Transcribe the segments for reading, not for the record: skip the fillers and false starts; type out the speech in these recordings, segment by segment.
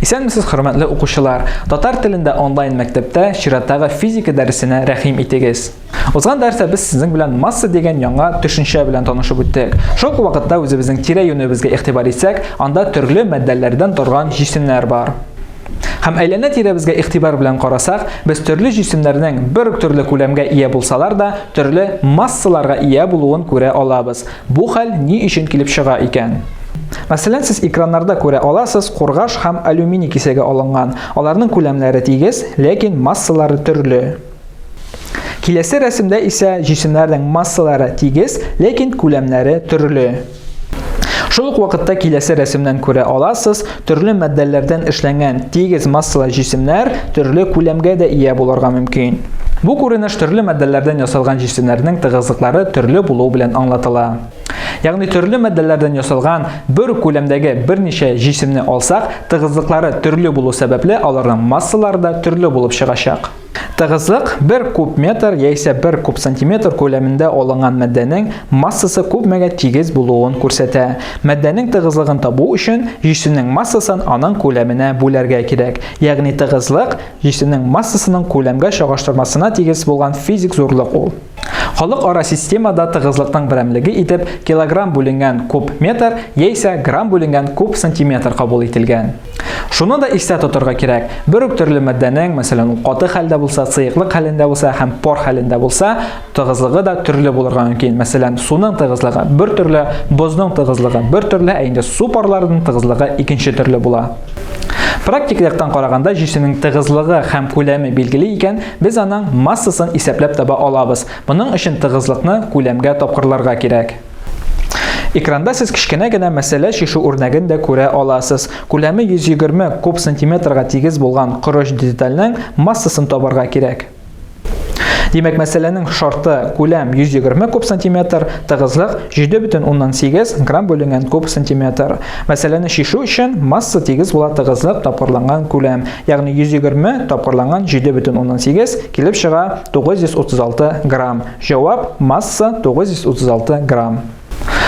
Исәнмесез, хөрмәтле укучылар! Татар телендә онлайн мәктәптә чираттагы физика дәресенә рәхим итегез. Узган дәрестә без сезнең белән масса дигән яңа төшенчә белән танышып үттек. Шул ук вакытта үзебезнең тирә-юнебезгә игътибар итсәк, анда төрле матдәләрдән торган җисемнәр бар. Һәм әйләнә-тирәбезгә игътибар белән карасак, без төрле җисемнәрнең бер үк төрле күләмгә ия булсалар да, төрле массаларга ия булуын күрә алабыз. Бу хәл ни өчен килеп чыга икән? Мәсәлән, сез экраннарда күрә аласыз, кургаш һәм алюминий кисәге алынган. Аларның күләмнәре тигез, ләкин массалары төрле. Киләсе рәсемдә исә җисемнәрнең массалары тигез, ләкин күләмнәре төрле. Шул ук вакытта киләсе рәсемнән күрә аласыз, төрле матдәләрдән эшләнгән тигез массалы җисемнәр төрле күләмгә дә ия булырга мөмкин. Бу күренеш төрле матдәләрдән ясалган җисемнәрнең тыгызлыклары төрле булуы белән аңлатыла. Ягъни төрле матдәләрдән ясалган бер үк күләмдәге берничә җисемне алсак, тыгызлыклары төрле булу сәбәпле, аларның массалары да төрле булып чыгачак. Тыгызлык бер куб метр яисә бер куб сантиметр күләмендә алынган матдәнең массасы күпмегә тигез булуын күрсәтә. Матдәнең тыгызлыгын табу өчен җисемнең массасын аның күләменә бүләргә кирәк. Ягъни тыгызлык җисемнең массасының күләмгә чагыштырмасына тигез булган физик зурлык ул. Халыкара системада тыгызлыкның берәмлеге итеп килограмм бүленгән куб метр яисә грамм бүленгән куб сантиметр кабул ителгән. Шуны да истә тотарга кирәк, бер үк төрле матдәнең, мәсәлән, ул каты хәлдә булса, сыеклык хәлендә булса һәм пар хәлендә булса, тыгызлыгы да төрле булырга мөмкин. Мәсәлән, суның тыгызлыгы бер төрле, бозның тыгызлыгы бер төрле, ә инде су парларының тыгызлыгы икенче төрле була. Практик яктан караганда, җисемнең тыгызлыгы һәм күләме билгеле икән, без аның массасын исәпләп таба алабыз. Моның өчен тыгызлыкны күләмгә тапкырларга кирәк. Экранда сез кечкенә генә мәсьәлә чишү үрнәген дә күрә аласыз. Күләме 120 куб сантиметрга тигез булган корыч детальнең массасын табарга кирәк. Димәк, мәсьәләнең шарты күләм 120 куб сантиметр, тыгызлык 7,8 грамм бүленгән куб сантиметр. Мәсьәләне чишү өчен масса тигез була тыгызлык тапкырланган күләм, ягъни 120 тапкырланган 7,8 килеп чыга 936 грамм. Җавап, масса 936 грамм.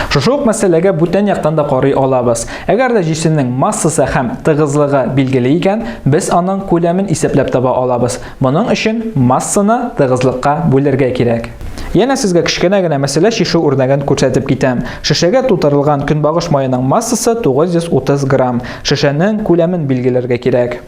Шушы ук мәсьәләгә бүтән яктан да карый алабыз. Әгәр дә җисемнең массасы һәм тыгызлыгы билгеле икән, без аның күләмен исәпләп таба алабыз. Моның өчен массаны тыгызлыкка бүлергә кирәк. Янә сезгә кечкенә генә мәсьәлә чишү үрнәген күрсәтеп китәм. Шешәгә тутырылган көнбагыш маеның массасы 930 грамм. Шешәнең күләмен билгеләргә кирәк.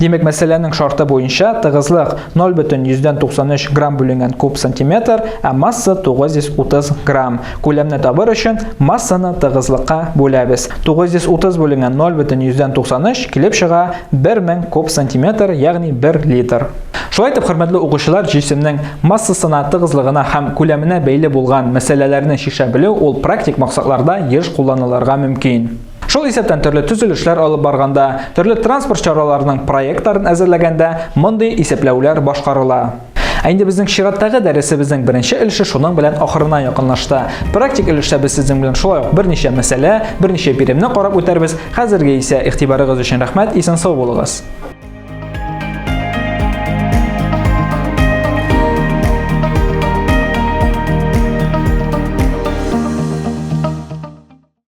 Димәк, мәсьәләнең шарты буенча тыгызлык 0,93 грамм бүленгән куб сантиметр, ә масса 930 грамм. Күләмне табыр өчен массаны тыгызлыкка бүләбез. 930 бүленгән 0,93 килеп чыга 1000 куб сантиметр, ягъни 1 литр. Шулай итеп, хөрмәтле укучылар, җисемнең массасына, тыгызлыгына һәм күләменә бәйле булган мәсьәләләрне чишә белү ул практик максатларда еш кулланылырга мөмкин. Шул исәптән төрле төзелешләр алып барганда, төрле транспорт чараларының проектларын әзерләгәндә мондый исәпләүләр башкарыла. Ә инде безнең чираттагы дәресебезнең беренче өлеше шуның белән ахырына якынлашты. Практик өлештә без сезнең белән шулай ук берничә мәсьәлә, берничә биремне карап үтәрбез. Хәзергә исә игътибарыгыз өчен рәхмәт, исән-сау булыгыз.